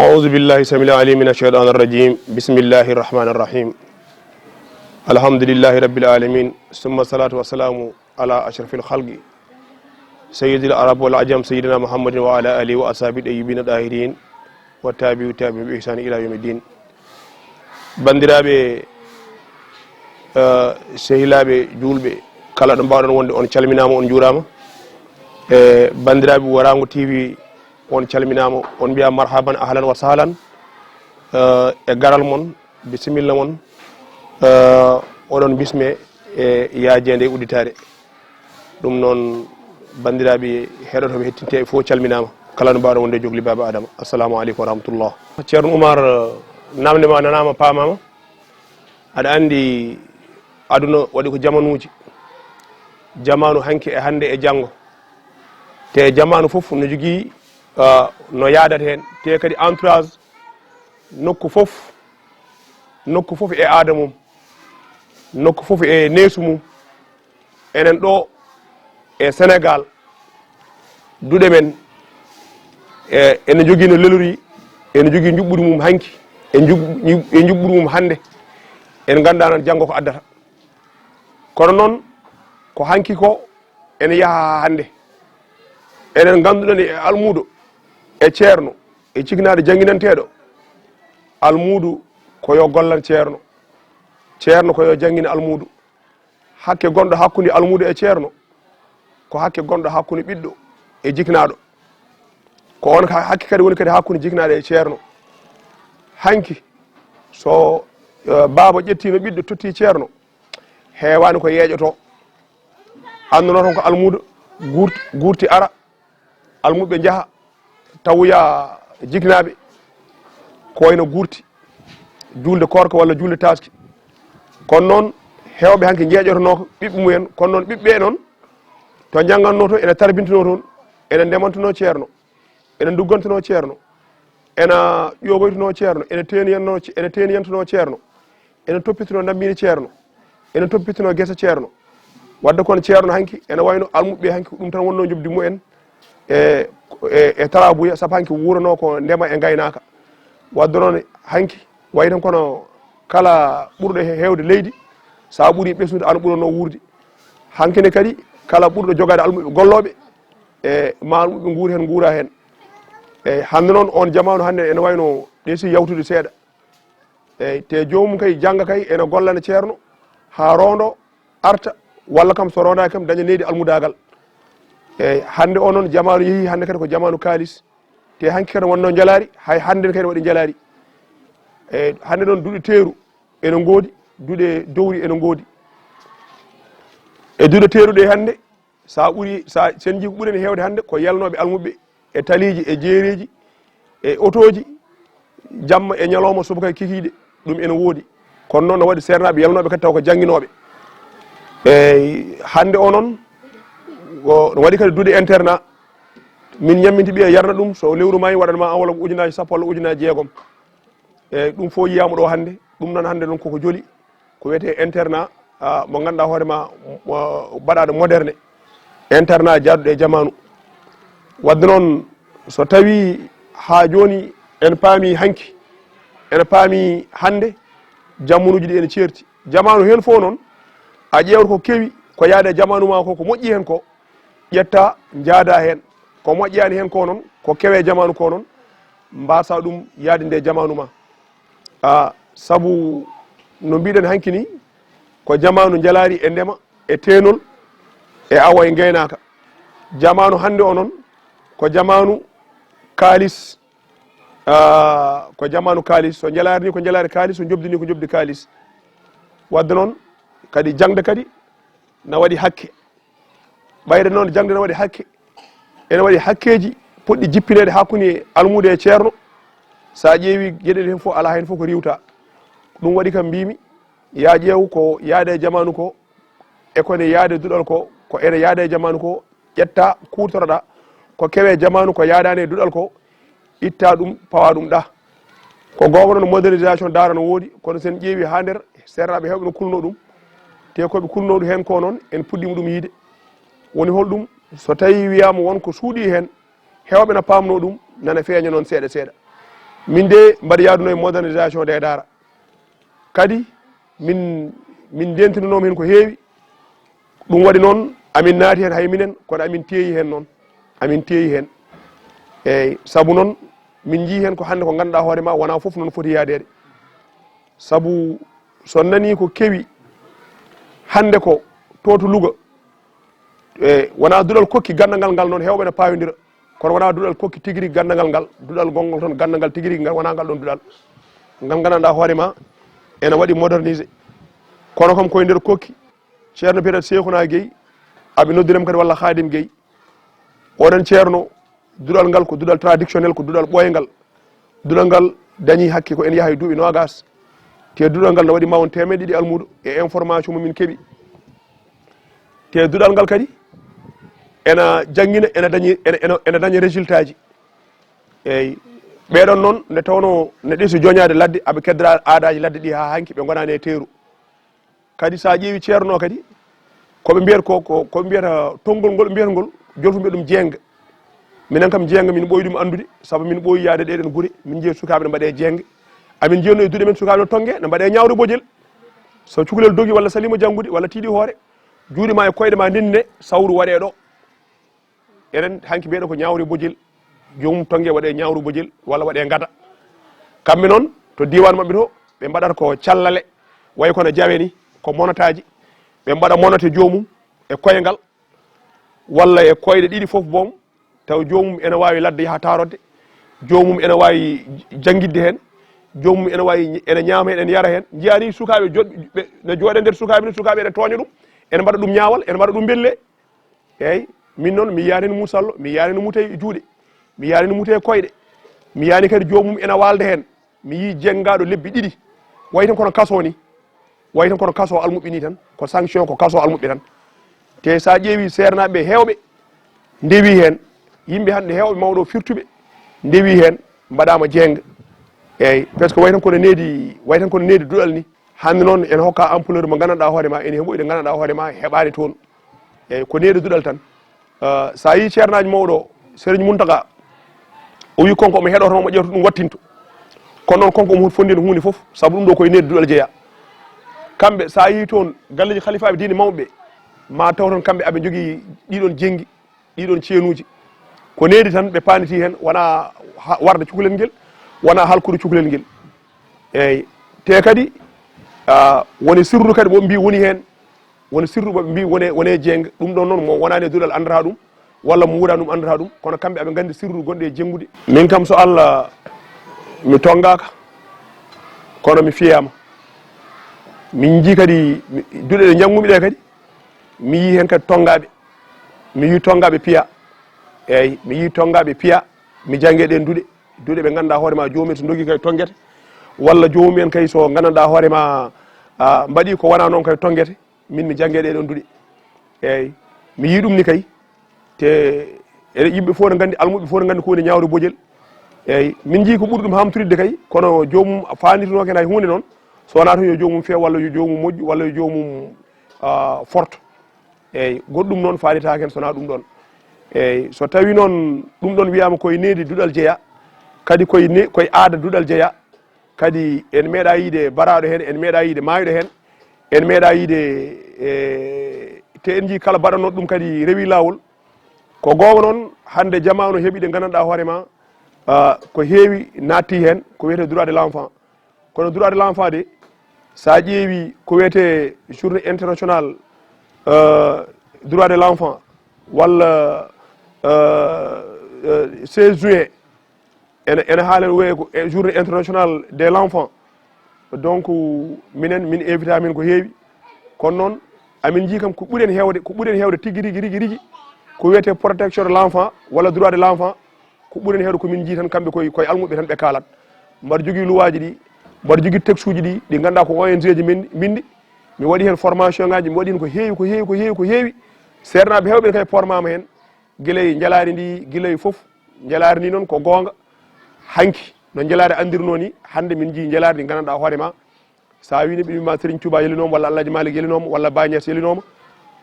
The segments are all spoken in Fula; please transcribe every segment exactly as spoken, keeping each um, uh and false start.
أعوذ بالله السميع العليم من الشيطان الرجيم. بسم الله الرحمن الرحيم. الحمد لله رب العالمين، ثم الصلاة والسلام على أشرف الخلق سيد العرب والعجم سيدنا محمد وعلى آله وأصحابه الطيبين الطاهرين وتابعي تابعين بإحسان إلى يوم الدين. Banndiraaɓe, eh, sehilaaɓe juulɓe, kala ɗo mbaawɗon wonde, on calminaama, on njuuraama. E banndiraaɓe Waraango T V, on calminaama, on mbiyaa marhaban, ahlan wa sahlan, eh, e garal mon, bisimilla mon, eh, oɗon bisme e yaajeende e udditaare. Ɗum noon, banndiraaɓe heɗotooɓe, hettinteeɓe fof calminaama, kala no mbaawɗon wonde e jogli Baaba Adama. Assalamu aleykum wa rahmatullah. Ceerno Umar, eh, naamnde ma nanaama, paamaama. Aɗa anndi, aduna waɗi ko jamanuuji, jamaanu hanki e hannde e janngo. Te jamaanu fof no jogii, ah, no yaadata heen, te kadi entourage, nokku fof, nokku fof e aada mum, nokku fof e neesu mum. Enen ɗo e Senegaal, duɗe men, e, ene jogii no lelori, ene jogii njuɓɓudi mum hanki, e njuɓ-, e njuɓɓudi mum hannde. En nganndaa noon janngo ko addata. Kono noon, ko hanki ko ene yaha haa hannde. Enen ngannduɗen e almuudo, e ceerno, e ciknaaɗo jannginanteeɗo, almuudo ko yo gollan ceerno, ceerno ko yo janngin almuudo. Hakke gonɗo hakkunde almuudo e ceerno, ko hakke gonɗo hakkunde ɓiɗɗo e jiknaaɗo. Ko on ka-, hakke kadi woni kadi hakkunde jiknaaɗo e ceerno. Hanki, so, eh, baaba ƴettiino ɓiɗɗo, totti ceerno, heewaani ko yeeƴoto. Annduno tan ko almuudo guurt-, guurti ara, almuɓɓe njaha tawoya jiknaaɓe ko wayno guurti, juulde koorka walla juulde taaski. Kono noon, heewɓe hanki njeeƴotonoo ko ɓiɓɓe mumen, kono noon ɓiɓɓe ɓee noon, to njanngannoo toon, ene tarbintinoo toon, ene ndemantunoo ceerno, ene nduggantunoo ceerno, ene ƴoogoytunoo ceerno, ene teeniyanno-, ene teeniyantunoo ceerno, ene toppitino ndammiini ceerno, ene toppitino gese ceerno. Wadde kono ceerno hanki ene wayno almuɓɓe hanki ko ɗum tan wonnoo njoɓdi mumen e, e, e tarabuya, sabu hanki wuuranoo ko ndema e ngaynaaka. Wadde noon hanki wayi tan kono kala ɓurɗo he-, heewde leydi, so a ɓurii ɓesnude, aan ɓuranoo wuurde. Hanki ne kadi kala ɓurɗo jogaade almuɓɓe gollooɓe, e ma almuɓɓe nguura heen, nguura heen. Eeyi, hannde noon, oon jamaanu hannde ene wayno ɓeysi yawtude seeɗa. Eeyi, te joomum kay jannga kay ene gollana ceerno haa roondo arta, walla kam so roondaaki kam daña nehdi almudaagal. Eeyi, hannde o noon jamaanu yehii, hannde kadi ko jamaanu kaalis. Te hanki kadi wonnoo njalaari, hay hannde ne kadi waɗi njalaari. Eeyi, hannde noon duɗe teeru ene ngoodi, duɗe dowri ene ngoodi. E duɗe teeruɗe hannde, so a ɓuri, so a, sen njii ko ɓuri en heewde hannde ko yalnooɓe almuɓɓe e taliiji, e jeereeji, e otooji, jamma e ñalawma, subaka e kikiiɗe, ɗum ene woodi. Kono noon no waɗi seernaaɓe yalnooɓe kadi taw ko jannginooɓe. Eeyi, hannde o noon, o, no waɗi kadi duɗe internat. Min ñamminti ɓiya yarna ɗum, so lewru maayi waɗan ma enveloppe ujunaaji sappo walla ujunaaji jeegom. Eeyi, ɗum fof yiyaama ɗo hannde. Ɗum noon hannde noon koko joli, ko wiyetee internat, ah, mo ngannduɗaa hoore ma, mo baɗaaɗo moderne, internat jaaduɗo e jamaanu. Wadde noon, so tawii haa jooni en paami hanki, en paami hannde, jamanuuji ɗi ene ceerti. Jamaanu heen fof noon, a ƴeewat ko kewi, ko yaada e jamaanu ma ko, ko moƴƴi heen ko, ƴetta, njaada heen. Ko moƴƴaani heen ko noon, ko kewe jamaanu ko noon, mbaasa ɗum yaadinde e jamaanu ma. A, sabu no mbiɗen hanki ni, ko jamaanu njalaari e ndema, e teenol, e awo e ngaynaaka. Jamaanu hannde o noon, ko jamaanu kaalis, a, ko jamaanu kaalis. So njalaari ni ko njalaari kaalis, so njoɓdi ni ko njoɓdi kaalis. Wadde noon, kadi jaŋde kadi na waɗi hakke. Ɓayde noon, jaŋde ene waɗi hakke, ene waɗi hakkeeji potɗi jippineede hakkunde almuudo e ceerno. So a ƴeewi geɗe ɗe heen fof, alaa heen fof ko riiwta. Ɗum waɗi kam mbiimi, ya ƴeew ko yaada e jamaanu ko, e ko ene yaada e duɗal ko, ko ene yaada e jamaanu ko, ƴetta, kuurtoroɗa ko kewe jamaanu ko yaadaani e duɗal ko, itta ɗum, pawa ɗum ɗa. Ko goonga noon, modernisation daara no woodi, kono sen ƴeewi haa nder, seernaaɓe heewɓe no kulnoo ɗum. Te ko ɓe kulnoo ɗum heen ko noon, en puɗɗiima ɗum yiide. Woni hol ɗum? So tawii wiyaama won ko suuɗii heen, heewɓe na paamnoo ɗum, nana feeña noon seeɗa seeɗa. Min de mbaɗa yaaduno e modernisation des daara. Kadi min, min ndentinanoma hen ko heewi. Ɗum waɗi noon amin naati hen hay minen, kono amin teeyi hen noon. Amin teeyi hen. Eyyi, sabu noon min njii hen ko hannde ko ngannduɗaa hoore ma wonaa fof noon foti yaadeede. Sabu so nani ko kewi hannde ko to to Louga, e wonaa duɗal kokki ganndangal ngal noon heewɓe ne paayondira, kono wonaa duɗal kokki tigi rigi ganndangal ngal, duɗal gongol toon ganndangal tigi rigi ngal wonaa ngal ɗon duɗal. Ngal nganndanɗaa hoore ma ene waɗi modernisé. Kono kam koye nder kokki, ceerno biyeteeɗo Seekuna Gueye, aɓe noddirem kadi walla Khadim Gueye. Oɗon ceerno, duɗal ngal ko duɗal traditionnel, ko duɗal ɓooyngal. Duɗal ngal dañi hakke ko ene yaha e duuɓi noogas. Te duɗal ngal no waɗi ma won teemeɗe ɗiɗi almuudo e information mo min keɓi. Te duɗal ngal kadi ena janngina, ena dañi, ena, ena, ena daña résultat ji. Eyyi, ɓeɗon noon nde tawno ne ɗeesi joñaade ladde, aɓe keddora aadaji ladde ɗi haa hanki ɓe gonani e teeru. Kadi sa ƴeewi ceerno kadi, koɓe mbiyata ko, ko, ko mbiyata tonngol ngol mbiyata ngol, jolfuɓe ɗum jeeng. Minen kam jeeng min ɓooyi ɗum anndude, sabu min ɓooyi yaade ɗeɗen gure, min njiya sukaaɓe ne mbaɗe jeeng. Amin njiyanno e duɗe men sukaaɓe no tonnge, ne mbaɗe ñaawre bojel. So cukalel dogi walla salima janngude walla tiiɗi hoore, juuɗe ma e koyɗe ma ndenne, sawru waɗe ɗo. Enen hanki mbiyeɗen ko ñaawre bojel, joomum tonnge waɗe ñaawre bojel walla waɗe ngada. Kamɓe noon to diiwaan maɓɓe to, ɓe mbaɗata ko callale, way kono jawe ni, ko monotaaji. Ɓe mbaɗa monote joomum e koyngal walla e koyɗe ɗiɗi fof boom, taw joomum ene waawi ladde yaha taarodde, joomum ene waawi janngitde heen, joomum ene waawi, ene ñaama heen, ene yara heen. Njiyaa ni sukaaɓe joɗ-, ɓe, no jooɗe nder sukaaɓe ni, sukaaɓe ene tooña ɗum, ene mbaɗa ɗum ñaawal, ene mbaɗa ɗum mbelle. Eyyi, min noon mi yiyaani no musallo, mi yiyaani no mute e juuɗe, mi yiyaani no mute e koyɗe, mi yiyaani kadi joomum ene waalda heen. Mi yii jenngaɗo lebbi ɗiɗi, wayi tan kono kaso ni, wayi tan kono kaso almuɓɓe ni tan, ko sanction ko kaso almuɓɓe tan. Te sa ƴeewi seernaaɓe heewɓe ndewi heen, yimɓe hannde heewɓe mawɗo firtuɓe ndewi heen, mbaɗaama jeeng. Eyyi, parce que wayi tan kono needi, wayi tan kono needi duɗal ni. Hannde noon ene hokka ampleur mo nganndanɗaa hoore ma, ene heɓoyi ɗe nganndanɗaa hoore ma heɓaani toon. Eyyi, ko needi duɗal tan. Ah, sa yii ceernaaji mawɗo o, Serigne Mountakha, o wi konko omo heɗoto, omo ƴewta ɗum wattinto. Kono noon konko omo fondi heen huunde fof, sabu ɗum ɗo koye needi duɗal jeeya. Kamɓe sa yii toon galleeji halifaaɓe diine mawɓe ɓe, ma taw toon kamɓe aɓe njogii ɗiɗon jenngi, ɗiɗon ceenuuji. Ko needi tan ɓe paaniti heen, wona ha-, warde cukalel ngel, wona halkude cukalel ngel. Eyyi, te kadi, ah, woni sirru kadi mo mbi woni heen, woni sirru mo mbi wone, wone jeeng. Ɗum ɗon noon mo wonaani e duɗal anndata ɗum, walla mo wuudaani ɗum anndata ɗum, kono kamɓe aɓe nganndi sirru gonɗo e jenngude. Min kam so Allah mi tonngaaka, kono mi fiyaama. Min njii kadi mi, duɗe ɗe njanngumi ɗe kadi, mi yii heen kadi tonngaaɓe, mi yii tonngaaɓe piya, eyyi, mi yii tonngaaɓe piya, mi jannge ɗeen duɗe, duɗe ɓe ngannduɗaa hoore ma joomum en so ndogi kay tonngete, walla joomum en kay so nganndanɗaa hoore ma, ah, mbaɗi ko wona noon kay tonngete, min mi jannge ɗee ɗoon duɗe. Eyyi, mi yii ɗum ni kay, te ene yimɓe fof ne nganndi, almuɓɓe fof ne nganndi ko woni ñaawre bojel. Eyyi, min njii ko ɓuri ɗum hamtoritde kay, kono joomum faanditinooka heen hay huunde noon, so wonaa tan yo joomum feew walla yo joomum moƴƴu walla yo joomum, ah, forto. Eyyi, goɗɗum noon faanditaaka heen so wonaa ɗum ɗoon. Eyyi, so tawii noon ɗum ɗoon wiyaama koye needi duɗal jeyaa, kadi koye ne-, koye aada duɗal jeyaa, kadi en meeɗaa yiide baraaɗo heen, en meeɗaa yiide maayɗo heen, en meeɗaa yiide, e, te en njii kala baɗanooɗo ɗum kadi rewii laawol. Ko goonga noon, hannde jamaanu heɓi ɗe nganndanɗaa hoore ma, ah, ko heewi naatti heen, ko wiyetee droit de l'enfant. Kono droit de l'enfant de, so a ƴeewi ko wiyetee journée internationale, euh, droit de l'enfant, walla, euh, euh, seize juin, ene, ene haalen wiyee ko e journée internationale de l'enfant. Donc, minen, min invita min ko heewi. Kono noon, amin njii kam ko ɓuri en heewde, ko ɓuri en heewde tigi rigi, rigi, rigi, ko wiyetee protection de l'enfant walla droit de l'enfant. Ko ɓuri en heewde ko min njii tan, kamɓe koye, koye almuɓɓe tan ɓe kaalat. Mbaɗa jogii luwaaji ɗi, mbaɗa jogii texte uji ɗi, ɗi ngannduɗaa ko O N G ji min mbinndi. Mi waɗi heen formation ngaaji, mi waɗi heen ko heewi, ko heewi, ko heewi, ko heewi. Seernaaɓe heewɓe ne kay pormaama heen. Gila e njelaari ndi, gila e fof. Njelaari ndi noon ko goonga. Hanki, no njelaari anndirnoo ni, hannde min njii njelaari ndi nganndanɗaa hoore ma. So a wii ni ɓe mbiima Serigne Touba yelinooma, walla Alhaji Malick yelinooma, walla Baye Niass yelinooma,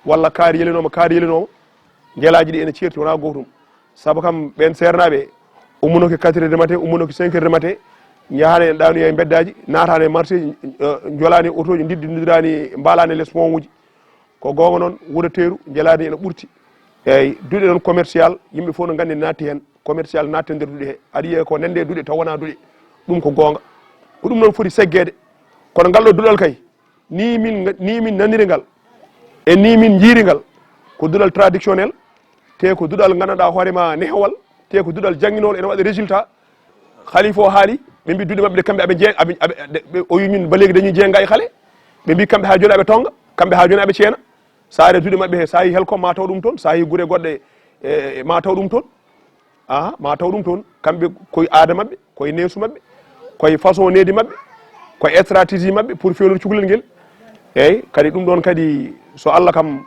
walla kaari yelinooma, kaari yelinooma, njelaaji ɗi ene ceerti, wonaa gootum. Sabu kam ɓeen seernaaɓe ummunooki quatre heures de matin, ummunooki cinq heures de matin, Njahaani en ɗaanoya e mbeddaaji, naataani e marché, eh, njolaani e otooji, ndiddindiraani, mbaalaani e les pontuji. Ko goonga noon, Wuro Teeru, njelaani ene ɓurti. Eeyi, duɗe noon commercial, yimɓe fof no nganndi naatti heen. Commercial naatti e nder duɗe he. Aɗa yiya ko nande e duɗe, taw wonaa duɗe. Ɗum ko goonga. Ko ɗum noon foti seggeede. Kono ngal ɗo duɗal kay, ni min, ni min naniri ngal, e ni min njiiri ngal, ko duɗal traditionnel, te ko duɗal nganndanɗaa hoore ma nehowal, te ko duɗal jannginowal ene waɗa résultat. Khalifa o haali, ɓe mbi duɗe maɓɓe ɗe kamɓe aɓe jee-, aɓe, aɓe, ɗe, ɓe, o wi min ba léegi dañi jeenga e xale. Ɓe mbi kamɓe haa jooni aɓe tonga, kamɓe haa jooni aɓe ceena. So a ari duɗe maɓɓe he, so a yi Helcom ma taw ɗum toon, so a yi gure goɗɗe, e, ma taw ɗum toon. Aha, ma taw ɗum toon. Kamɓe koye aada maɓɓe, koye neesu maɓɓe, koye façon needi maɓɓe, koye stratégie maɓɓe pour fewnude cukalel ngel. Eeyi, kadi ɗum ɗoon kadi so Allah kam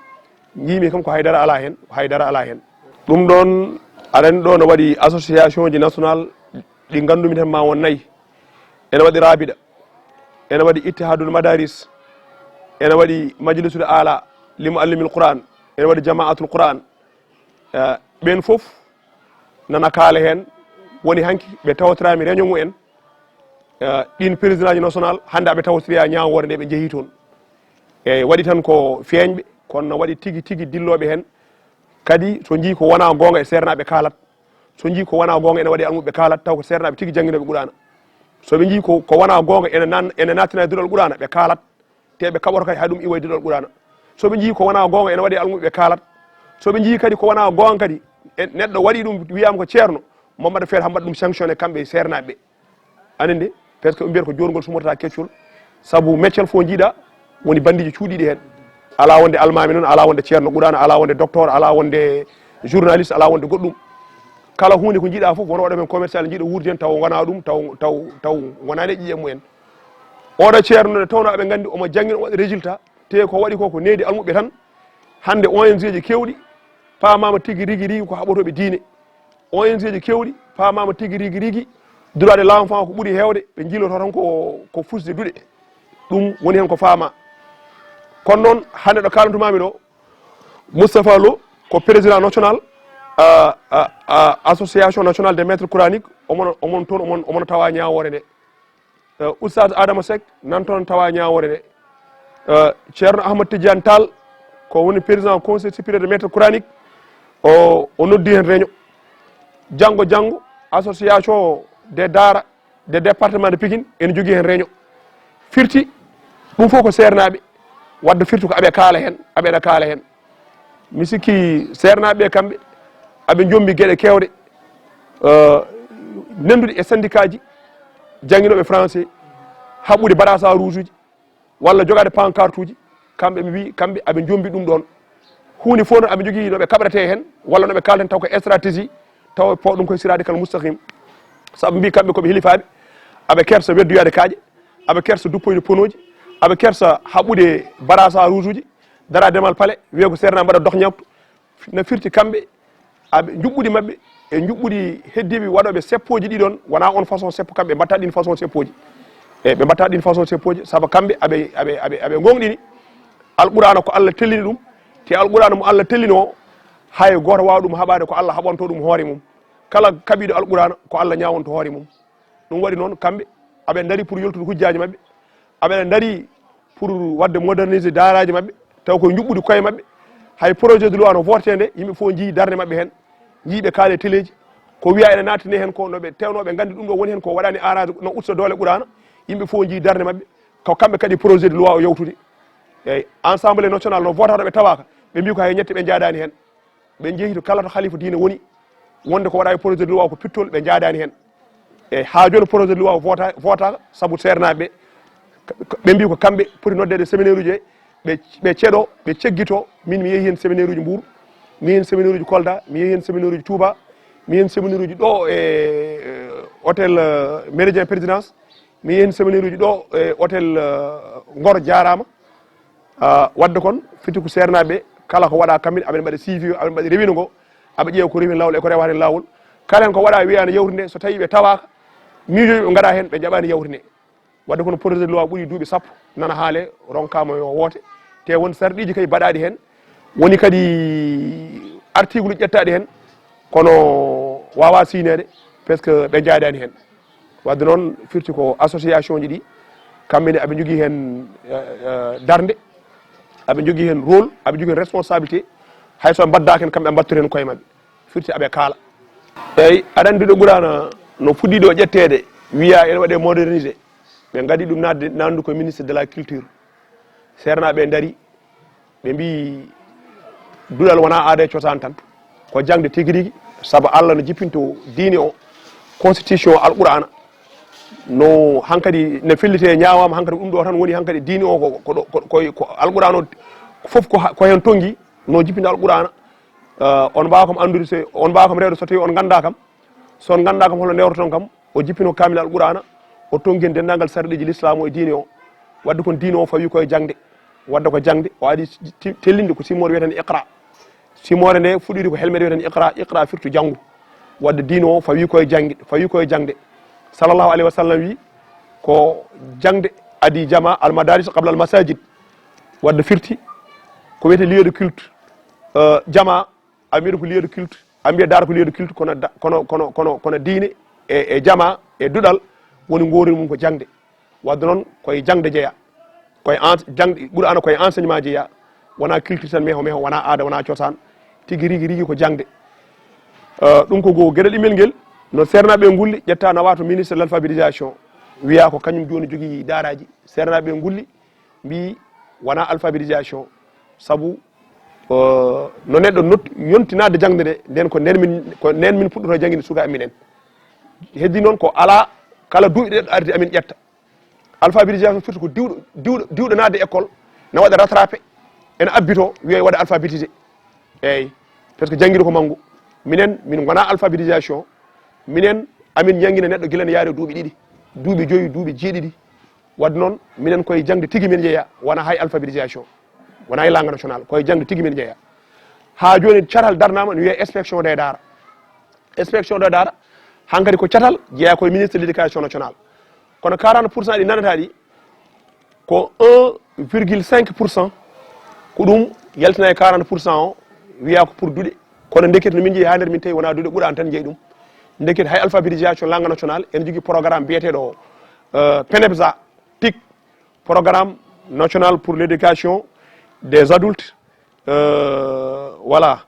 njiimi kam ko haydara alaa heen, ko haydara alaa heen. Ɗum ɗoon aɗa anndi ɗo no waɗi association ji national ɗi nganndumi tan ma won nayi. Ene waɗi Rabida, ene waɗi Ittihadul Madaris, ene waɗi Majlisul Ala li Muallimil Quran, ene waɗi Jamaatul Quran. Eh, ɓeen fof nana kaala heen, woni hanki ɓe tawtoraami réunion mumen. Eh, ɗiin présidentuji national hannde aɓe tawtori haa ñaawoore nde ɓe njehi toon. Eeyi, waɗi tan ko feeñɓe, kono no waɗi tigi tigi dillooɓe heen. Kadi so njii ko wonaa goonga e seernaaɓe kaalat, so njii ko wonaa goonga ene waɗi almuɓe kaalat, taw ko seernaaɓe tigi jannginooɓe Quraana. So ɓe njii ko, ko wonaa goonga ene nan-, ene naattina e duɗal Quraana, ɓe kaalat. Te ɓe kaɓoto kadi hay ɗum iwa e duɗal Quraana. So ɓe njii ko wonaa goonga ene waɗi almuɓe, ɓe kaalat. So ɓe njii kadi ko wonaa goonga kadi, e neɗɗo waɗi ɗum, wiyaama ko ceerno, mo mbaɗa feere haa mbaɗa ɗum sanctionné kamɓe e seernaaɓe ɓe. Aɗa anndi, parce que ɓe mbiyata ko joorngol sumortata keccol, sabu meccal fof njiiɗa woni banndiiji cuuɗiiɗi heen. Alaa wonde almaami noon, alaa wonde ceerno Quraana, alaa wonde docteur, alaa wonde journaliste, alaa wonde goɗɗum. Kala huunde ko njiiɗa fof, won waɗooɓe heen commercial njiiɗa wuurde heen, taw wonaa ɗum, taw, taw, taw wonaani e ƴiiƴam mumen. Oɗo ceerno nde tawnoo aɓe nganndi omo janngi, omo waɗi résultat, te ko waɗi ko ko needi almuɓe tan. Hannde O N G ji keewɗi paamaama tigi rigi rigi ko haɓotooɓe diine. O N G ji keewɗi paamaama tigi rigi rigi droit de l'enfant ko ɓuri heewde, ɓe njiiloto tan ko, ko fusde duɗe. Ɗum woni heen ko faamaa. Kono noon, hannde ɗo kaalantumaami ɗo, Moustapha Lo ko président national, ah, ah, ah, association nationale des maîtres coraniques, omono, omon toon, omon, omono tawa ñaawoore nde. Eh, Oustaz Adama Seck nan toon tawa ñaawoore nde. Eh, Ceerno Ahmad Tidiane Tall ko woni président conseil supérieur de maître coranique, o, o noddi heen réunion. Janngo, janngo, association des daara de département de Pikine ene jogii heen réunion. Firti, ɗum fof ko seernaaɓe, wadde firti ko aɓe kaala heen, aɓe kaala heen. Mi sikki seernaaɓe ɓe kamɓe, aɓe njombi geɗe keewɗe, eh, nannduɗe e syndicat ji jannginooɓe français, haɓɓude brassard rouge uji, walla jogaade pancarte uji, kamɓe ɓe mbi, kamɓe aɓe njombi ɗum ɗoon. Huunde fof noon aɓe njogii no ɓe kaɓrete heen, walla no ɓe kaalten taw ko stratégie, taw po ɗum koye siraade kala mustaqim. Sabu mbi kamɓe ko ɓe hilifaaɓe, aɓe kersa weddoyaade kaaƴe, aɓe kersa duppoyde ponooji, aɓe kersa haɓɓude brassard rouge uji, dara demal pale, wiya ko seernaaɓe mbaɗa dox ñaxtu. No firti kamɓe, aɓe njuɓɓudi maɓɓe e njuɓɓudi heddiiɓe waɗooɓe seppooji ɗi ɗoon, wonaa on façon seppo, kamɓe mbaɗta ɗin façon seppooji. E ɓe mbaɗta ɗin façon seppooji, sabu kamɓe aɓe, aɓe, aɓe, aɓe ngoongɗini Alqur'aana ko Allah tellini ɗum, te Alqur'aana mo Allah tellini o, hay gooto waawa ɗum haɓaade, ko Allah haɓanto ɗum hoore mum. Kala kaɓiiɗo Alqur'aana, ko Allah ñaawonto hoore mum. Ɗum waɗi noon, kamɓe aɓe ndari pour yoltude hujjaaji maɓɓe, aɓe ndari pour waɗde moderniser daaraaji maɓɓe, taw ko njuɓɓudi koye maɓɓe. Hay projet de loi no voté nde, yimɓe fof njii darnde maɓɓe heen, njii ɓe kaali e teleeji. Ko wiya ene naatine heen ko, no ɓe tewnoo ɓe nganndi ɗum ɗo woni heen ko waɗaani arrangé, no usta doole Qur'aana, yimɓe fof njii darnde maɓɓe, ko kamɓe kadi projet de loi o yawtude. Eeyi, Assemblée nationale no voté, ɓe tawaaka, ɓe mbi ko hay ñette ɓe njaadaani heen. Ɓe njehi to kala to halifa diine woni, wonde ko waɗa e projet de loi ko pittol, ɓe njaadaani heen. E haa jooni projet de loi o voota-, vootaaka, sabu seernaaɓe ɓe, ɓe mbi ko kamɓe poti noddeede séminaire uji he, ɓe, ɓe ceɗo, ɓe ceggito. Min mi yehi heen séminaire uji Mbour, mi yehi heen séminaire uji Kolda, mi yehi heen séminaire uji Touba, mi yehi heen séminaire uji ɗo e, e hôtel, eh, Méridien Présidence, mi yehi heen séminaire uji ɗo e hôtel, eh, Ngor, jaaraama. Ah, wadde kon, fiti ko seernaaɓe ɓe, kala ko waɗa kamɓe, aɓe mbaɗa suivi o, aɓe mbaɗa rewino ngo, aɓe ƴeewa ko rewino laawol e ko rewaani laawol. Kala heen ko waɗa wiyaani yawtude nde, so tawi ɓe tawaaka, miijoji ɓe ngaɗa heen, ɓe njaɓaani yawtude nde. Wadde kono projet de loi ɓuri duuɓi sappo, nana haale, ronkaama yo woote. Te won sarɗiiji kadi baɗaaɗi heen, woni kadi article ƴettaaɗi heen, kono waawa siineede, parce que ɓe njaadaani heen. Wadde noon firti ko association ji ɗi, kamɓe ne aɓe njogii heen eh, eh, darnde, aɓe njogii heen rôle, aɓe njogii heen responsabilité. Hay so ɓe mbaɗdaaki heen, kamɓe ɓe mbattori heen koye maɓɓe. Firti aɓe kaala. Eeyi, aɗa anndi ɗo Quraana no fuɗɗii ɗo ƴetteede, wiyaa ene waɗee modernisé. Ɓe ngadii ɗum naatde, naatnude ko ministre de la culture. Seernaaɓe ndarii, ɓe mbii duɗal wonaa aada e cosaan tan, ko jaŋde tigi rigi, sabu Allah no jippinto diine o, constitution Alqur'aana, no hankadi ne felliti e ñaawaama, hankadi ɗum ɗo tan woni hankadi diine o ko, ko, ɗo- ko, ko, ko Alqur'aana o fof ko, ha- ko heen tonngi, no jippinta Alqur'aana. Eh, on mbaawa kam anndude, so on mbaawa kam rewde so tawi on nganndaa kam, so on nganndaa kam holo ndewroton kam, o jippino kaamil Alqur'aana, o tonngi heen denndaangal sarɗiiji Lislaam o e diine o. Wadde kon diine o fawi koye jaŋde, wadde ko jaŋde, o adi ti- tellinde ko simmoore wiyeten iqra. Simmoore nde fuɗɗiri ko helmere wiyeten iqra, iqra firtu janngu. Wadde diine o fawi koye janngi, fawi koye jaŋde. Sallallahu alayhi wa sallam wi ko jaŋde adi jama, al madaris qabla al masajid. Wadde firti ko wiyete lieu de culte, eh, jama, a mbiya ko lieu de culte, a mbiya daara ko lieu de culte, kono da- kono kono kono kono diine e, e jama e duɗal woni ngoori mum ko jaŋde. Wadde noon koye jaŋde jeeya, koye en- jaŋde Qur'aana koye enseignement jeeya, wonaa culture tan, meho meho, wonaa aada, wonaa cosaan, tigi rigi rigi ko jaŋde. Eh, ɗum ko goo geɗal ɗimel ngel, no seernaaɓe ngulli ƴetta nawa to ministre de l'alphabétisation, wiyaa ko kañum jooni jogii daaraaji. Seernaaɓe ngulli mbii wonaa alphabétisation, sabu eh, no neɗɗo not- yontinaade jaŋde nde, nden ko nden min ko nden min puɗɗoto janginde sukaaɓe minen. Heddi noon ko alaa kala duuɓi ɗiɗi arde amin ƴetta. Alphabétisation firti ko diwɗo diwɗo diwɗo naatde école, na waɗa rattrapé, ene abbito wiya waɗa alphabétisé. Eeyi, parce que janngiɗo ko manngu. Minen min ngonaa alphabétisation, minen amin njangina neɗɗo gila ne yaari duuɓi ɗiɗi, duuɓi joyi, duuɓi jeeɗiɗi. Wadde noon minen koye jaŋde tigi min njeeya, wonaa hay alphabétisation, wonaa hay langue nationale, koye jaŋde tigi min njeeya. Haa jooni caral darnaama no wiyee inspection des daara. Inspection des daara hankadi ko catal jeeya koye ministre de l'éducation nationale. Kono quarante pour cent ɗi nanataa ɗi, ko un virgule cinq pour cent ko ɗum yaltina e quarante pour cent o, wiyaa ko pour duɗe. Kono ndekete no min njeyi haa nder min tawi wonaa duɗe Qur'aana tan njeyi ɗum. Ndekete hay alphabétisation langue nationale ene jogii programme biyeteeɗo eh, penepsa, tic, programme national pour l'éducation des adultes, euh, voilà,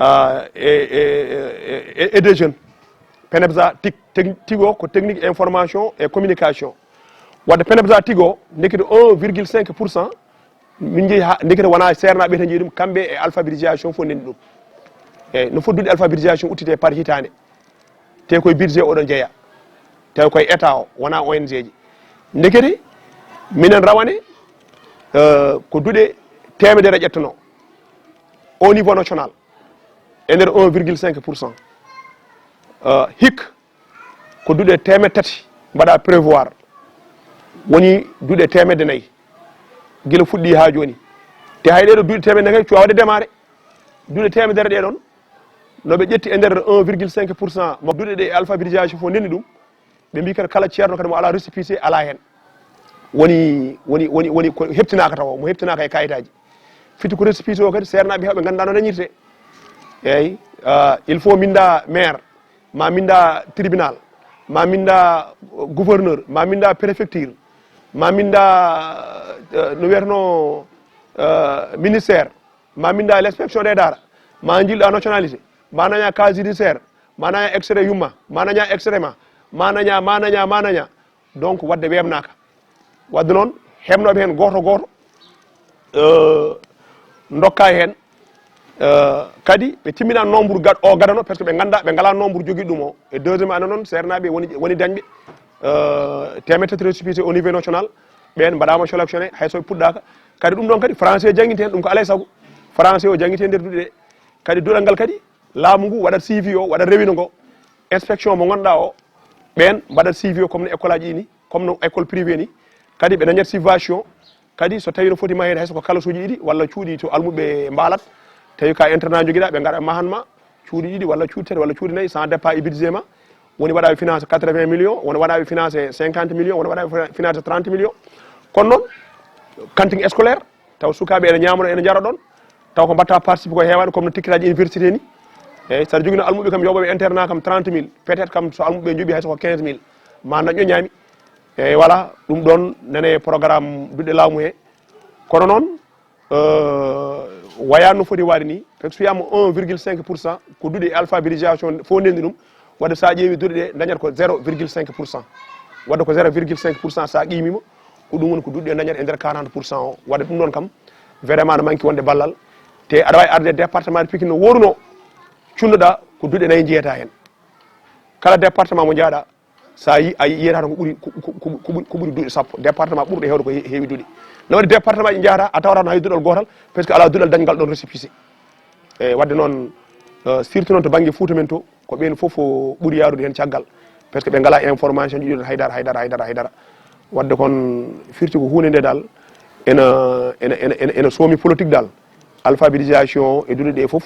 euh, et, et, et, et des jeunes. Penepsa tic, tec- tic o ko technique information et communication. Wadde penepsa tic o ndekete un virgule cinq pour cent min njeyi ha ndekete wonaa seernaaɓe tan njeyi ɗum, kamɓe e alphabétisation fof ndenndi ɗum. Eeyi, no foti duɗe alphabétisation udditee par hitaande, te koye budget oɗon jeeya, tawi koye état o, wonaa O N G ji. Ndekete minen rawane eh, ko duɗe teemedere ƴettanoo au niveau national, e nder un virgule cinq pour cent. Eh, hik ko duɗe teemedde tati mbaɗa prévoir, woni duɗe teemedde nayi gila fuɗɗi haa jooni. Te hay ɗee ɗo duɗe teemedde nayi kay cuwaa waɗde démarré. Duɗe teemedere ɗee ɗon no ɓe ƴetti e nder un virgule cinq pour cent mo duɗe ɗe e alphabétisation fof ndenni ɗum. Ɓe mbii kadi kala ceerno kadi mo alaa récépissé alaa heen. Woni woni woni woni ko heɓtinaaka tawa, mo heɓtinaaka e kayitaaji. Fiti ko récépissé o kadi seernaaɓe heewɓe nganndaa no dañirtee. Eeyi, ah, il faut mbinndaa maire, ma mbinndaa tribunal, ma mbinndaa gouverneur, ma mbinndaa préfecture, ma mbinndaa eh, no wiyeteno eh, ministère, ma mbinndaa l'inspection des daara, ma njilɗaa nationalité, ma nañaa casier judiciaire, ma nañaa extrait yumma, ma nañaa extrait ma, ma nañaa ma nañaa ma nañaa. Donc wadde weeɓnaaka. Wadde noon heɓnooɓe heen gooto gooto eh, ndokkaa heen. Eh, kadi ɓe timmina nombre gad- o gadano, parce que ɓe nganndaa, ɓe ngalaa nombre jogiiɗo ɗum o. E deuxième année noon seernaaɓe woni woni dañɓe eh, teemedde tati récépissé au niveau national, ɓeen mbaɗaama sélectionné hay so ɓe puɗɗaaka. Kadi ɗum ɗoon kadi français jannginta heen, ɗum ko alaa e sago français o jannginta e nder duɗe ɗe. Kadi duɗal ngal kadi laamu ngu waɗat suivi o, waɗat rewino ngo. Inspection mo ngannduɗaa o, ɓeen mbaɗat suivi o comme no école aji ɗi ni, comme no école privé ni. Kadi ɓe dañat subvention. Kadi so tawii no foti maheede hay so ko kalasuuji ɗiɗi walla cuuɗi to almuɓe mbaalat, tawi ka internat njogiɗaa, ɓe ngara mahan ma cuuɗi ɗiɗi walla cuuɗi tati walla cuuɗi nayi, sans départ e budget ma. Woni waɗaaɓe financé quatre-vingts millions, woni waɗaaɓe financé cinquante millions, woni waɗaaɓe financé trente millions. Kono noon, cantine scolaire, taw sukaaɓe ene ñaamano, ene njara ɗoon, taw ko mbaɗta participé ko heewaani, comme no tikkitaaji université ni. Eeyi, so aɗa jogino almuɓe kam, yooɓooɓe internat kam trente mille, peut-être kam so almuɓe njoɓi hay so ko quinze mille. ma naƴƴo ñaami. Eyi, voilà, ɗum ɗoon nane programme duɗe laamu he. Kono noon, euh, wayano foti waade ni, parce que so wiyama un virgule cinq pour cent ko duɗe alphabétisation fof ndenndi ɗum. Wadde sa ƴeewi duɗe ɗe dañat ko zéro virgule cinq pour cent. Wadde ko zéro virgule cinq pour cent sa qimima, ko ɗum woni ko duɗe ɗe dañat e nder quarante pour cent o. Wadde ɗum ɗoon kam, vraiment no manque wonde ballal. Te aɗa wawi arde département de Pikine no woruno, cunnoɗa ko duɗe nayi jeeyata heen. Kala département mo jaaɗa, sa yi, a yiyata tan ko ɓuri, ko, ko, ko, ko ɓuri, ko ɓuri duɗe sappo. Département ɓurɗo heewde ko he-, heewi duɗe. No waɗi département ji njahata, a tawata no hay duɗal gootal, parce que ala duɗal dañgal ɗon récépissé. E wadde noon, euh, surtout noon to bannge Fuuta men to, ko ɓeen fof o ɓuri yaarude heen caggal, parce que ɓe ngalaa information ji ɗon haydara, haydara, haydara, haydara. Wadde kon firti ko huunde nde dal ena, ena, ena, ena, ena soomi politique dal. Alphabétisation e duɗe ɗe fof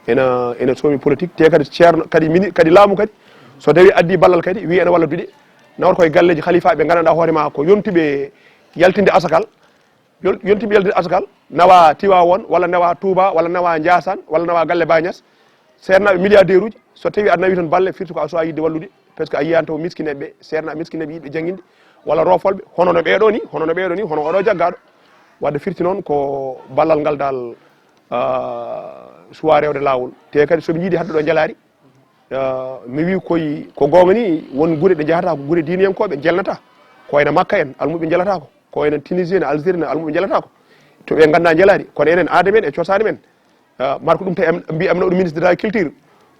ena, ena soomi politique. Te kadi ceerno, kadi mini-, kadi laamu kadi, so tawi addi ballal kadi, wi ena walla duɗe, nawata koye galleeji haliifaaɓe ɓe nganndanɗaa hoore ma ko yontuɓe yaltinde asakal, yol-, yontiɓe yaltinde asakal, nawa Tiwaawoon, walla nawa Tuuba, walla nawa Njaasaan, walla nawa galle Baay Ñas. Seernaaɓe milliardaire uji, so tawi aɗa nawi toon balle, firti ko a suwaa yiɗde wallude, parce que a yiyaani taw miskineeɓe, seernaaɓe miskineeɓe yiɗɓe jannginde, walla roofolɓe, hono no ɓeeɗoo ni, hono no ɓeeɗoo ni, hono oɗo jaggaaɗo. Wadde firti noon ko ballal ngal dal, ah, suwaa rewde laawol. Te kadi so ɓe njiidi hadde ɗo njalaari, Ah, mi wi koy ko goonga ni, won gure ɗe njahata ko gure diiniyankooɓe njelnata. Ko wayno Makka en, almuɓe njelata ko. Ko wayno Tunisie en, Algérie en, almuɓe njelata ko. To ɓe ngannda njalaari, kono enen aada men e cosaani men. Ah, mar ko ɗum tawi am, mbi am nawɗo ministre de la culture.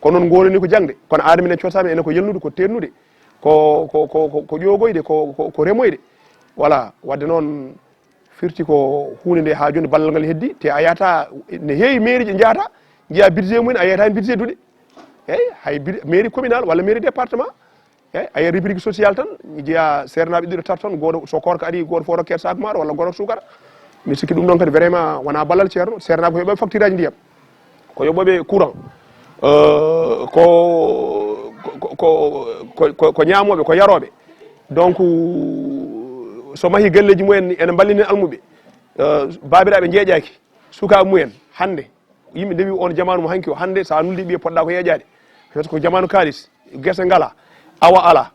Kono noon ngoni ni ko jaŋde. Kono aada men e cosaani men enen ko yelnude, ko tennude, ko, ko, ko, ko, ko ƴoogoyde, ko, ko, ko remoyde. Voilà, wadde noon firti ko huunde nde haa jooni ballal ngal heddi, te a yahata, ne heewi mairie ji njahata, njiya budget mumen, a yiyata heen budget duɗe. Eyi, hay bud-, mairie communal walla mairie département. Eyi, a yiyat rubrique social tan, njiya seernaaɓe ɗiɗo tato tan, gooto so koorka ari, gooto fof rokkee sac maaro walla gooto suukara. Mi sikki ɗum ɗon kadi vraiment wonaa ballal ceerno, seernaaɓe ko yoɓooɓe facture aji ndiyam, ko yoɓooɓe courant, euh, ko, ko, ko, ko, ko, ko ñaamooɓe, ko yarooɓe. Donc, so mahi galleeji mumen ene mballini almuɓe, euh, baabiraaɓe njeeƴaaki, sukaaɓe mumen, hannde, yimɓe ndewi on jamaanu mo hanki o, hannde so a nuldi ɓiye poɗɗa ko yeeƴaade. Parce que ko jamaanu kaalis, gese ngala, awa ala,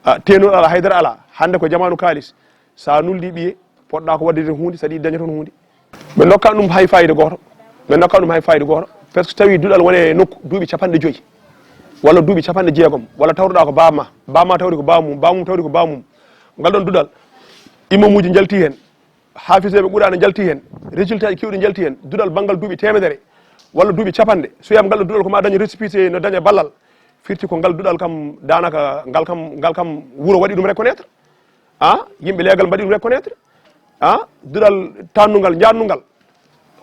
ah, tenol ala, haydara ala. Hannde ko jamaanu kaalis. So a nuldi ɓiye, poɗɗa ko waɗde huunde, so aɗa yiɗi daña toon huunde. Ɓe ndokka ɗum hay fayida gooto. Ɓe ndokka ɗum hay fayida gooto. Parce que tawi duɗal wone nokku duuɓi capanɗe joyi, walla duuɓi capanɗe jeegom, walla tawruɗa ko baaba ma, baaba ma tawri ko baaba mum, baaba mum tawri ko baaba mum. Ngal ɗon duɗal, imamuuji njalti heen, haafiseeɓe Qur'aana njalti heen, résultat ji keewɗi njalti heen, duɗal banngal duuɓi teemedere walla duuɓi capanɗe, so wiyama ngal ɗo duɗal ko ma daño récépissé, no daña ballal, firti ko ngal duɗal kam, daanaka ngal kam, ngal kam wuro waɗi ɗum reconnaître. Ah, yimɓe leegal mbaɗi ɗum reconnaître. Ah, duɗal tannungal, njaannungal,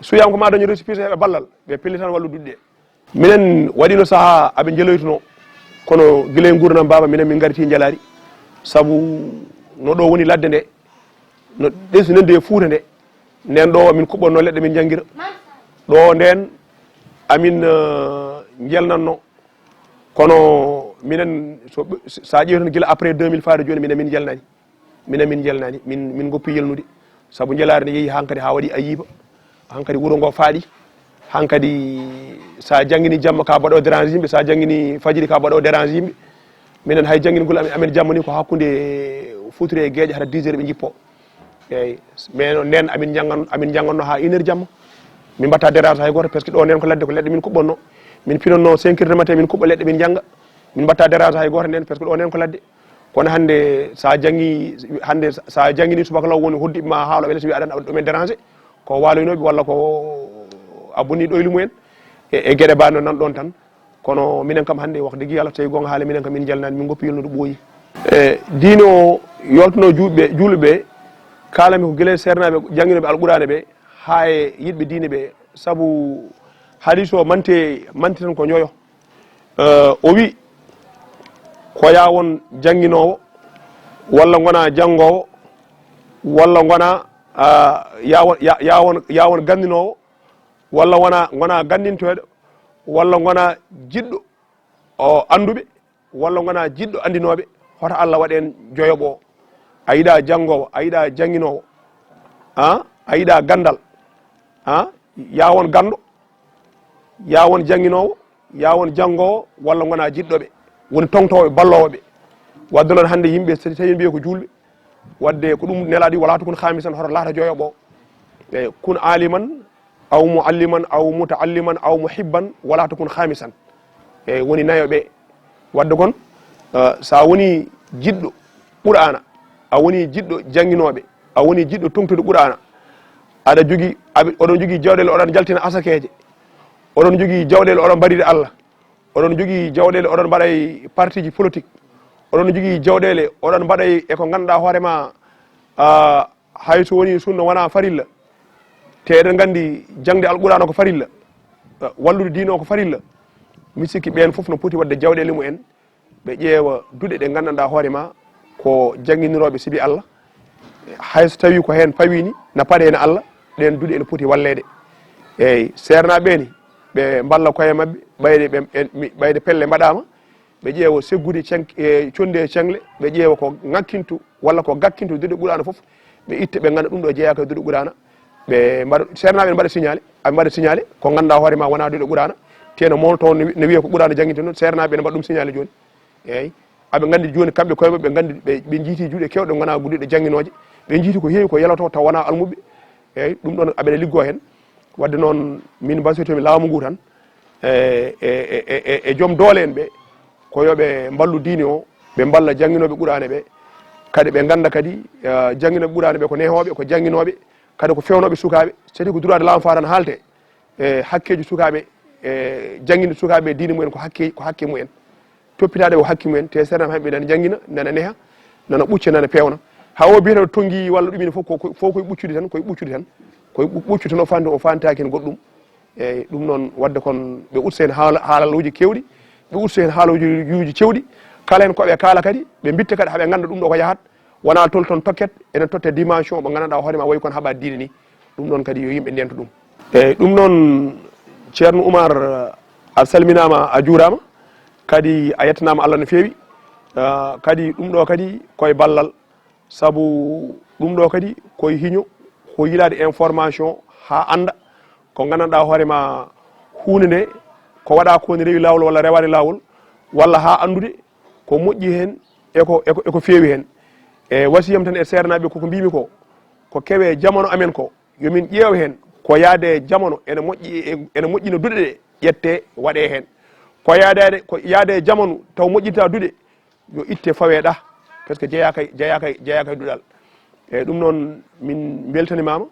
so wiyama ko ma daño récépissé heɓa ballal, ɓe pellitan wallu duɗe ɗe. Minen waɗino sahaa aɓe njeloytuno, kono gila e nguurndam baaba, minen min ngarti njalaari. Sabu no ɗo woni ladde nde, no ɓesnande e Fuuta nde, nden ɗo min kuɓɓonno leɗɗe min njanngira. Ɗo nden amin, eh, njelnanno. Kono minen, so ɓe-, sa ƴeewi tan gila après deux mille faade jooni, minen min njelnani. Minen min njelnani, min, min goppi yelnude. Sabu njelaare nde yehi hankadi haa waɗi ayiba. Hankadi wuro ngo faaɗi. Hankadi sa janngini jamma ka mbaɗo dérange yimɓe, sa janngini fajiri ka mbaɗo dérange yimɓe. Minen hay janngingol amen, amen jamma ni ko hakkunde futuro e geeƴe hara dix heures ɓe njippo. Eyyi, mais noon nden amin njanngan-, amin njannganno haa une heure jamma. Min mbatta dérange hay gooto, parce que ɗo nden ko ladde, ko leɗɗe min kuɓɓonno. Min pinonno cinq heures de matin, min kuɓɓa leɗɗe min njannga. Min mbatta dérange hay gooto nden, parce que ɗo nden ko ladde. Kono hannde sa janngi, hannde sa janngini subaka law woni hoddiɓe ma haaloɓe les, wiya aɗa, aɗa ɗumen déranger, ko waaloynooɓe walla ko a bonni ɗoyli mumen e, e geɗe mbaɗe no nan ɗon tan. Kono minen kam hannde, wax dëgg Yàlla, tawi goonga haale, minen kam min njalnaani, min ngoppi yolnude ɓooyi. E diine o yoltuno juuɓe, juulɓe, kaalami ko gila e seernaaɓe jannginooɓe Alqur'aana ɓe, haa e yiɗɓe diine ɓe, sabu hadiis o mante, mante tan ko njoyo. Eh, o wi, ko yaa won jannginoowo, walla ngona janngoowo, walla ngona, ah, yaa won, yaa, yaa won, yaa won ganndinoowo, walla ngona, ngona ganndintooɗo, walla ngona jiɗɗo o annduɓe, walla ngona jiɗɗo anndinooɓe, hoto Allah waɗ en joyoɓo o. A yiɗa janngoowo, a yiɗa jannginoowo, ah, a yiɗa ganndal, ah, yaa won ganndo, yaa won jannginoowo, yaa won janngoowo, walla ngona jiɗɗo ɓe, woni toŋtoowo ɓe, balloowo ɓe. Wadde noon hannde yimɓe, so tawi mbiye ko juulɓe, wadde ko ɗum nelaaɗo wi, "Wala takun khamisan", hoto laata joyoɓo. E, "Kun aliman, aw mualliman, aw mutaalliman, aw muhibban, wala takun khamisan." E, woni nayo ɓe. Wadde kon, eh, so a woni jiɗɗo Qur'aana, a woni jiɗɗo jannginooɓe, a woni jiɗɗo toŋtude Qur'aana, aɗa jogii, aɓe, oɗon jogii jawɗeele, oɗon jaltina asakeeje, oɗon jogii jawɗeele, oɗon mbariri Allah, oɗon jogii jawɗeele, oɗon mbaɗa e partiji politique, oɗon jogii jawɗeele, oɗon mbaɗa e ko ngannduɗaa hoore ma, ah, hay so woni sunna wona farilla, te eɗen nganndi jaŋde Alqur'aana ko farilla, ah, wallude diine o ko farilla, mi sikki ɓeen fof no poti waɗde jawɗeele mumen, ɓe ƴeewa duɗe ɗe nganndanɗaa hoore ma ko jannginirooɓe sibi Allah, hay so tawii ko heen pawii ni, na paɗee na Allah, ɗeen duɗe ene poti walleede. Eey, seernaaɓe ɓe ni, ɓe mballa koye maɓɓe, ɓayde ɓe, en, mi, ɓayde pelle mbaɗaama, ɓe ƴeewa seggude cen-, e, connde e ceŋle, ɓe ƴeewa ko ŋakkintu walla ko gakkintu duɗe Qur'aana fof, ɓe itta, ɓe ngannda ɗum ɗo jeyaaka e duɗe Qur'aana, ɓe mbaɗa, seernaaɓe ne mbaɗa signalé, aɓe mbaɗa signalé, ko ngannduɗaa hoore ma wonaa duɗe Qur'aana, te no mawɗo toon ne wi-, ne wiya ko Qur'aana jannginte noon, seernaaɓe ne mbaɗa ɗum signalé jooni. Eey. Aɓe nganndi jooni kamɓe koye maɓɓe, ɓe nganndi ɓe, ɓe njiiti juuɗe keewɗe ngonaa guluɗe jannginooje. Ɓe njiiti ko heewi ko yeloto taw wonaa almuɓɓe. Eey, ɗum ɗoon aɓe liggo heen. Wadde noon min mbasiyotoo-mi laamu ngu tan, e, e, e, e, e joom doole en ɓe, ko yo ɓe mballu diine o, ɓe mballa jannginooɓe Qur'aana ɓe. Kadi ɓe ngannda kadi, eh, jannginooɓe Qur'aana ɓe ko nehooɓe, ko jannginooɓe, kadi ko feewnooɓe sukaaɓe. Sati ko droit de l'enfant tan haalte. E hakkeeji sukaaɓe, e jannginde sukaaɓe diine mumen ko hakke, ko hakke mumen. Toppitaade ko hakke mumen, te seeɗa heen ɓe nana njanngina, nana neha, nana ɓucca, nana peewna. Haa o biyata tonngii walla ɗum ene fof ko, ko, fof koye ɓuccude tan, koye ɓuccude tan. Koye ɓu-, ɓuccu tan o faandi, o faantaaki heen goɗɗum. Eey, ɗum noon, wadde kon ɓe usta heen haala-, haalallooji keewɗi, ɓe usta heen haalooji yuuji cewɗi. Kala heen ko ɓe kaala kadi, ɓe mbitta kadi haa ɓe ngannda ɗum ɗo ko yahat. Wonaa tolton tokket, enen totte dimension mo nganndanɗaa hoore ma wayi kono haɓa diine ni. Ɗum ɗoon kadi yo yimɓe ndento ɗum. Eey, ɗum noon Ceerno Oumar, a salminaama, a juuraama, kadi a yettanaama Allah no feewi. Ah, kadi ɗum ɗo kadi koye ballal, sabu ɗum ɗo kadi koye hiño, ko yilaade information haa annda ko nganndanɗaa hoore ma huunde nde ko waɗa ko ne rewi laawol walla rewaani laawol, walla haa anndude ko moƴƴi heen e ko, e ko, e ko feewi heen. E wasiyam tan e seernaaɓe koko mbiymi ko, ko kewe jamano amen ko, yo min ƴeew heen ko yaade e jamano ene moƴƴi, e, ene moƴƴina duɗe ɗe, ƴette waɗe heen. Ko yaadaade, ko yaade e jamanu taw moƴƴinta duɗe, yo itte fawe ɗa, parce que jeyaaka, jeyaaka, jeyaaka e duɗal. Eey, ɗum noon min mbeltanimaama,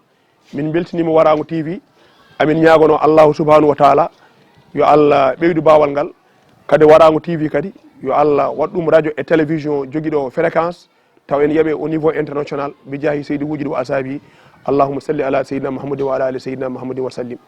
min mbeltiniima Waraango T V, amin ñaagono Allahu subhanahu wa taala yo Allah ɓeydu baawal ngal, kadi Waraango T V kadi yo Allah waɗ ɗum radio e télévision jogiiɗo fréquence, taw ene yaɓe au niveau international, bi jaahi seydi wujudi wa asaabi. Allahumma salli ala sayyidina Muhammadin wa ala ali sayyidina Muhammadin wa sallim.